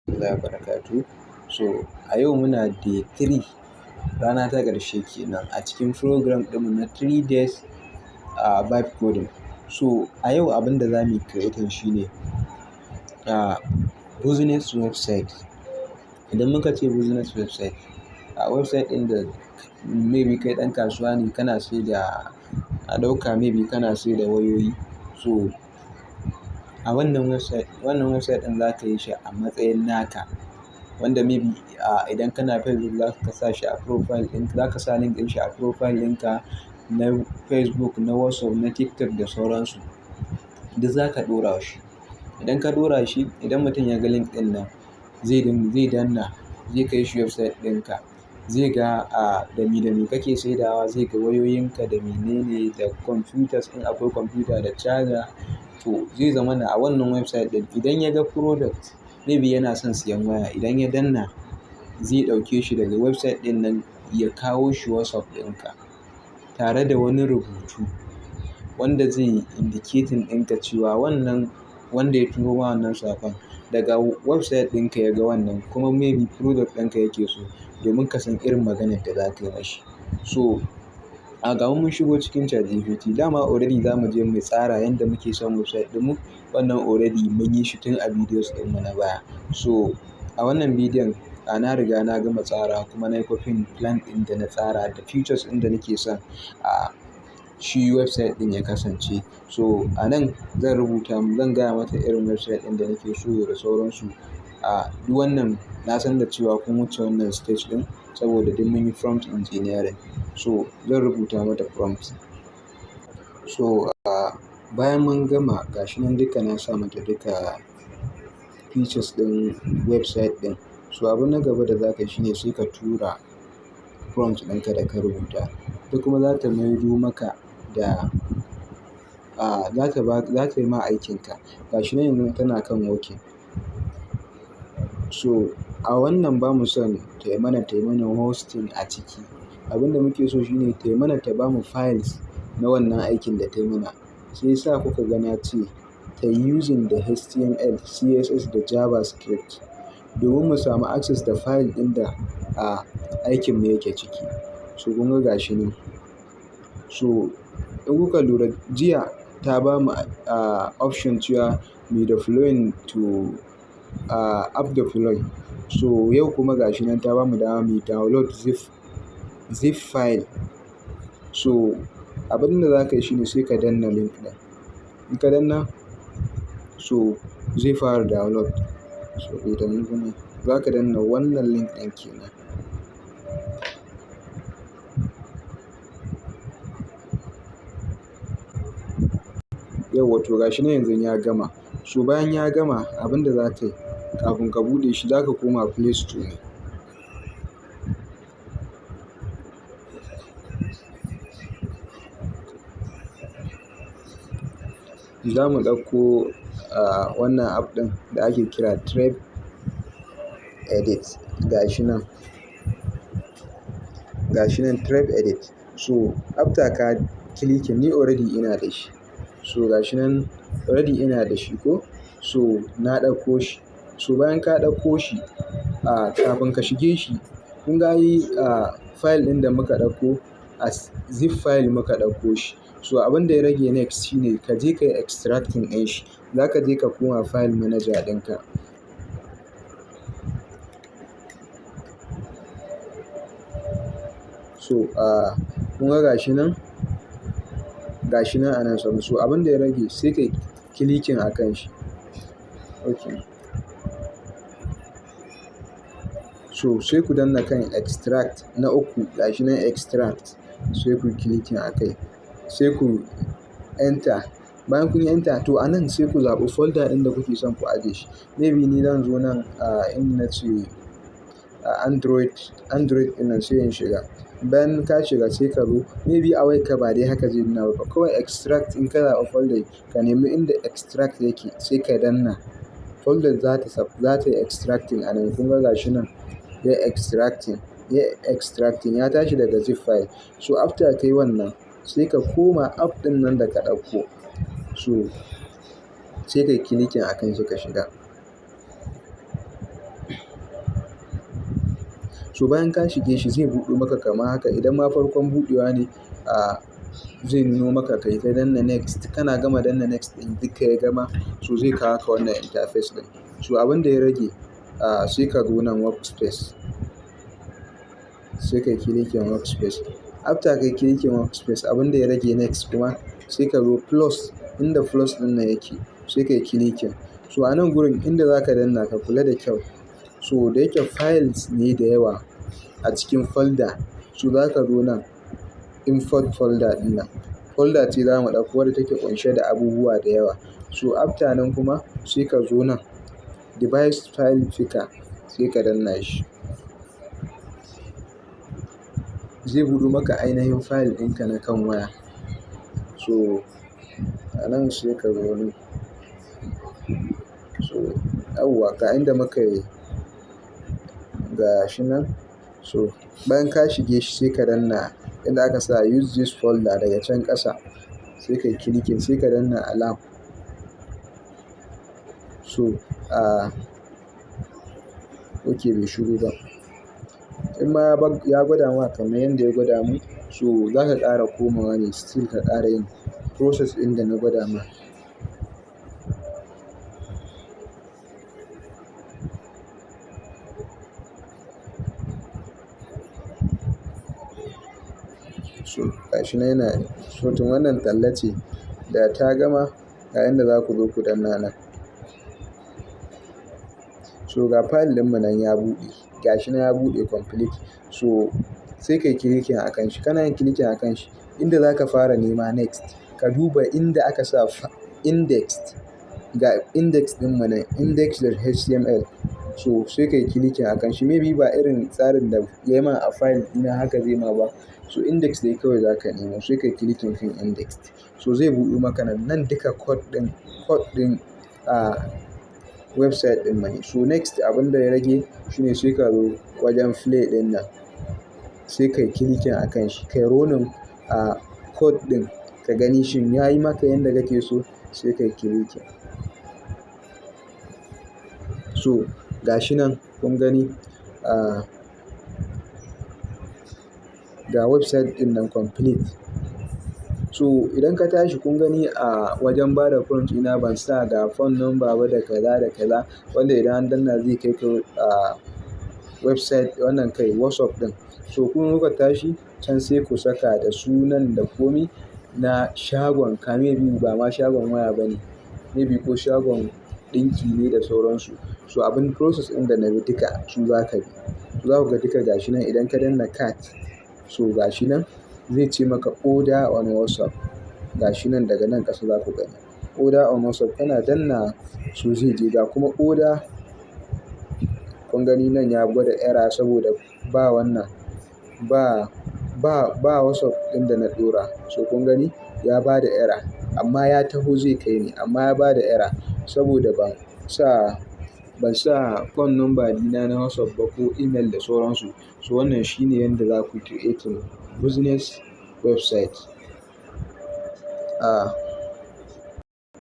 Warahmatullahi wabarakatuh. So a yau muna day 3, rana ta ƙarshe kenan a cikin program ɗinmu na 3 days vibe coding. So a yau abin da za mu yi creating shine business website. Idan muka ce business website, a website ɗin da maybe kai ɗan kasuwa ne kana sai da, a ɗauka maybe kana sai da wayoyi. So a wannan website ɗin za ka yi shi a matsayin naka. Wanda maybe idan kana Facebook za ka sa shi a profile ɗin, za ka sa link ɗin shi a profile ɗinka na Facebook, na WhatsApp, na TikTok da sauransu. Duk za ka ɗora shi. Idan ka ɗora shi, idan mutum ya ga link ɗin nan zai danna, zai kai shi website ɗinka. Zai ga da me kake saidawa, zai ga wayoyinka da mene ne da computers, in akwai computer, da charger. To, zai zama na a wannan website ɗin, idan ya ga product, maybe yana son siyan waya, idan ya danna zai ɗauke shi daga website ɗin nan ya kawo shi WhatsApp ɗinka tare da wani rubutu wanda zai yi indicating ɗinka cewa wannan wanda ya turo ma wannan saƙon daga website ɗinka ya ga wannan, kuma maybe product ɗinka yake so, domin ka san irin maganar da za ka yi mashi. So a ga mun shigo cikin ChatGPT, dama already za mu je mu tsara yanda muke son website ɗinmu. Wannan already mun yi shi tun a videos ɗinmu na baya. So a wannan bidiyon na riga na gama tsara, kuma na yi copying plan ɗin da na tsara da features ɗin da nake son shi website ɗin ya kasance. So a nan zan rubuta, zan gaya mata irin website ɗin da nake so da sauransu. Duk wannan na san da cewa kun wuce wannan stage ɗin saboda duk mun yi prompt engineering. So zan rubuta mata prompt. So bayan mun gama, gashi nan duka na sa mata duka features ɗin website ɗin. So abu na gaba da za ka yi shine sai ka tura prompt ɗinka da ka rubuta. Ita kuma za ta maido maka da za ta yi ma aikinka. Gashi nan yanzu tana kan working. So a wannan ba mu son ta yi mana hosting a ciki. Abin da muke so shine ta yi mana, ta bamu files na wannan aikin da ta yi mana. Sai yasa kuka ga na ce ta yi using da HTML, CSS da JavaScript domin mu samu access da file ɗin da aikin mu yake ciki. So kun ga gashi nan. So in kuka lura, jiya ta bamu option cewa mu deploying to app deploy. So yau kuma gashi nan ta bamu dama mu download zip file. So abin da za ka yi shine sai ka danna link ɗin. In ka danna, so zai fara download. So idan kuma za ka danna wannan link ɗin kenan. Yauwa, to gashi nan yanzu ya gama. So bayan ya gama, abin da za ka yi kafin ka buɗe shi, za ka koma Play Store ne. Za mu ɗauko wannan app ɗin da ake kira Treb Edit. Gashi nan. Gashi nan Treb Edit. So after ka clicking, ni already ina da shi. So gashi nan already ina da shi ko? So na ɗauko shi. So bayan ka ɗauko shi, kafin ka shige shi, kun ga ai file ɗin da muka ɗauko as zip file muka ɗauko shi. So abin da ya rage next shine ka je ka yi extracting ɗin shi. Za ka je ka koma file manager ɗinka. So kun ga gashi nan a nan sama. So abin da ya rage, sai ka yi clicking a kan shi. Okay. So sai ku danna kan extract na uku, gashi nan extract, sai ku clicking a kai. Sai ku enter. Bayan kun yi enter, to a nan sai ku zaɓi folder ɗin da kuke son ku ajiye shi. Maybe ni zan zo nan inda na ce Android ɗin nan, sai in shiga. Bayan ka shiga, sai ka zo, maybe a wayarka ba dai haka zai nuna ba. Kawai extract, in ka zaɓi folder, ka nemi inda extract yake sai ka danna. Folder za ta yi extracting a nan. Kun ga gashi nan ya extracting, ya tashi daga zip file. So after ka yi wannan, sai ka koma app ɗin nan da ka ɗauko. So sai ka yi clicking a kan shi ka shiga. So bayan ka shige shi zai buɗe maka kama haka. Idan ma farkon buɗewa ne, zai nuno maka kai ka danna next. Kana gama danna next ɗin duka ya gama, so zai kawo ka wannan interface ɗin. So abin da ya rage, sai ka zo nan workspace. Sai ka yi clicking workspace. After ka yi clicking workspace, abin da ya rage next kuma sai ka zo plus inda plus ɗin nan yake sai ka yi clicking. So a nan gurin inda za ka danna ka kula da kyau. So da yake files ne da yawa a cikin folder. So za ka zo nan import folder ɗin nan. Folder ce za mu ɗauko wadda take ƙunshe da abubuwa da yawa. So after nan kuma sai ka zo nan device file picker sai ka danna shi. Zai buɗe maka ainihin file ɗinka na kan waya. So a nan sai ka zo nan. So yauwa ga inda muka yi ga shi nan. So bayan ka shige shi sai ka danna inda aka sa use this folder daga can ƙasa sai ka yi clicking sai ka danna allow. So, okay bai shigo ba. In ma ya gwada ma kamar yanda ya gwada mun, so za ka ƙara komawa ne still ka ƙara yin process ɗin da na gwada ma. So gashi nan yana, so tun wannan talla ce da ta gama ga inda za ku zo ku danna nan. So ga file ɗin mu nan ya buɗe. Gashi nan ya buɗe complete. So sai ka yi clicking a kan shi. Kana yin clicking a kan shi inda za ka fara nema next. Ka duba inda aka sa index, ga index ɗin mu nan index.html. So sai ka yi clicking a kan shi. Maybe ba irin tsarin da ya yi ma a file ɗina haka zai ma ba. So index dai kawai za ka nemo sai ka yi clicking kan index. So zai buɗe maka nan, nan duka code ɗin website ɗin mu ne. So next abin da ya rage shine sai ka zo wajen play ɗin nan. Sai ka yi clicking a kan shi. Kai running code ɗin ka gani shin ya yi maka yanda kake so sai ka yi clicking. So ga shi nan kun gani, ga website ɗin nan complete. So idan ka tashi kun gani a wajen bada prompt ina ban sa ga phone number ba da kaza da kaza wanda idan an danna zai kai ka website wannan kai WhatsApp ɗin. So kun kuka tashi can sai ku saka da sunan da komi na shagon ka, maybe ba ma shagon waya bane. Maybe ko shagon ɗinki ne da sauransu. So abin process ɗin da na bi duka su za ka bi. Za ku ga duka gashi nan idan ka danna cart, so gashi nan zai ce maka order on WhatsApp. Gashi nan daga nan ƙasa za ku gani. Order on WhatsApp kana danna so zai je ga kuma order, kun gani nan ya gwada error saboda ba wannan ba, ba, ba WhatsApp ɗin da na ɗora. So kun gani ya bada error amma ya taho zai kai ni amma ya bada error saboda ban sa phone number dina na WhatsApp ba ko email da sauransu. So wannan shine yanda za ku creating business website. Ah.